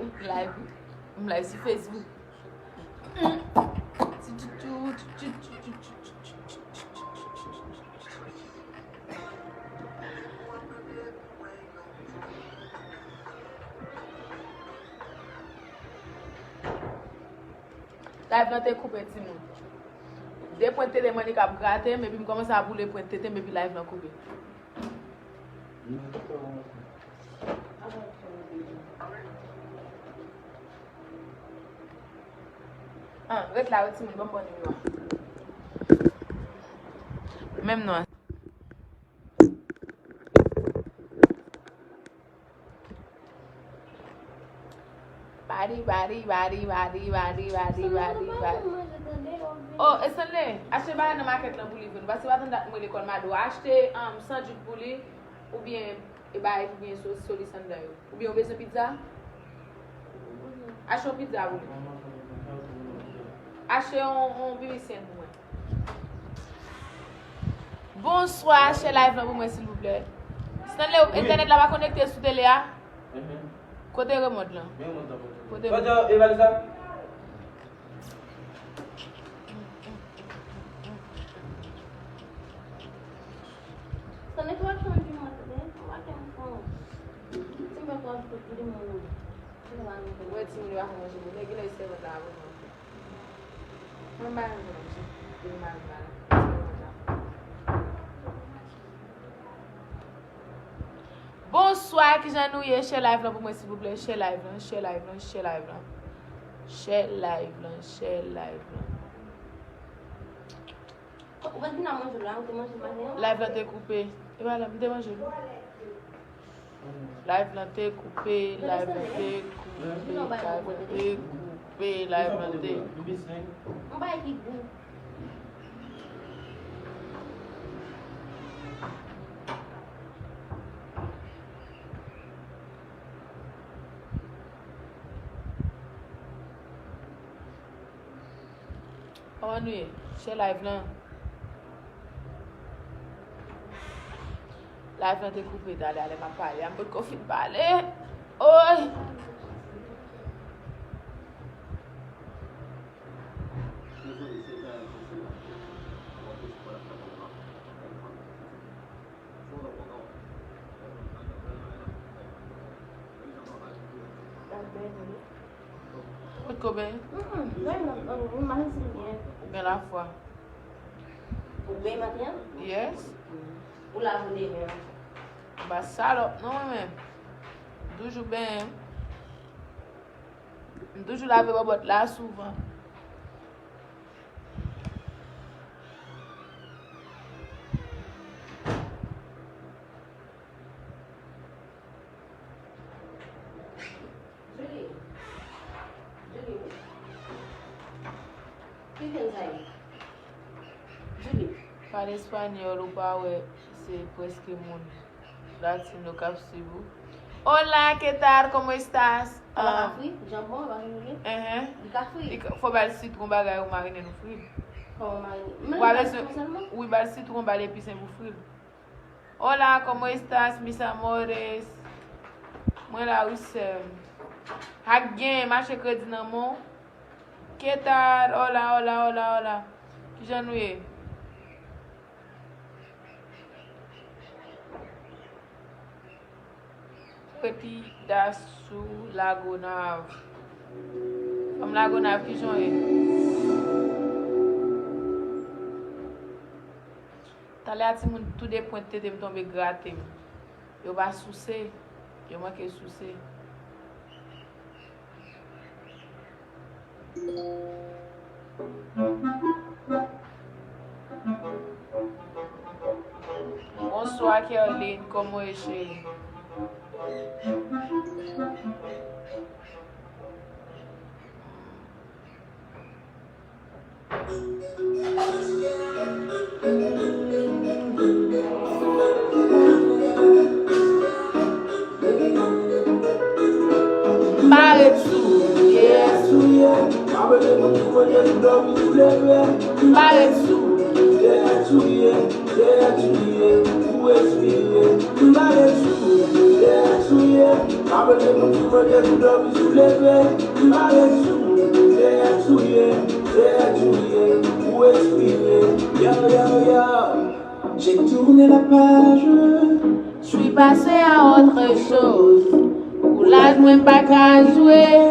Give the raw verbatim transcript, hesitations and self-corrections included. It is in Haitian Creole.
Live, m live sou Facebook. Live lan te koupe, timoun. De pwent tete m annik ap grate m, epi m kòmanse ap woule pwent tete m, epi live lan koupe. Ah, ret la wi, timoun, ban m bon nimewo a. Menm non. Badi, badi, badi. Oh, Estanle, achte bagay nan makèt lan pou li vre. Nou pase pa tann dat mwen lekòl Mado. Achte, um, sandwich pou li, oubyen e bagay ki gen so-, solis anndan yo. Oubyen ou bezwen pizza? Achte yon pizza pou li. Achte yon, yon bibisyen pou mwen. Bonswa, share live lan pou mwen, silvouplè. Stanley, entènèt la pa konekte sou tele a? Kote remòt lan? Kote remòt lan? Stanley, tou ap chanje mwen, tande? Ou pa kem fon. Ti mwen tou ap fout li moun. Ou wè timoun yo pa fè manje pou nèg, lè sèvant la ap manje. Mwen ba yo manje. Pou yo mal mal. Bonswa, kijan nou ye? Share live lan pou mwen, silvouplè. Share live lan, share live lan, share live lan. Share live lan, share live lan. Ou pa t vin ap manje la, ou te manje maten an? Live lan te koupe. E pa la, m te manje l. Live lan te koupe, live lan te koupe, live lan te koupe, live lan te. Yon bagay ki gou. Kòman nou ye? Share live lan. Live lan te koupe, talè a lè m ap pale a, m potko fin pale. Oy! Ou potko benyen? Mm, mm, non, non, non, m pa santi m byen. Ou gen lafwa. Ou benyen maten an? Yes. Ou lave w demen an? M pa salòp non, mwen menm. M toujou benyen. M toujou lave bòbòt la souvan. Julie. Julie. Ki vin sa ye? Julie. Pale espanyòl, ou pa wè, se prèske moun. Latino k ap swiv ou. Hola, ¿qué tal? ¿Cómo estás? Ou pa ka fri? Janbon, ou pa ka fri? Enhen. Li ka fri? Li ka, fò ba l sitwon bagay ou marinen l ou fri l. Kòman marinen? Ou pa bezwen, wi, ba l sitwon, ba l episen pou fri l. Hola, ¿cómo estás, mis amores? Mwen la wi, sè m. Ak gen mache kredi nan men w. ¿Qué tal? Hola, hola, hola, hola. Kijan nou ye? Reti da sou Lagonav. Fanm Lagonav, kijan w ye? Talè a timoun, tou de pwent tete m tonbe grate m. Yo pa souse, yo manke souse. Bonswa, Kerline. Kòman w ye, cheri? M pa ret sou ou. M pa ret sou ou. Apre se moun ki mande pou dòmi sou leve, li mare sou moun, se èt ou ye, se èt ou ye, ou ekspire, yo, yo, yo. J'ai tourné la page, je suis passé à autre chose. Pou laj mwen pa ka jwe.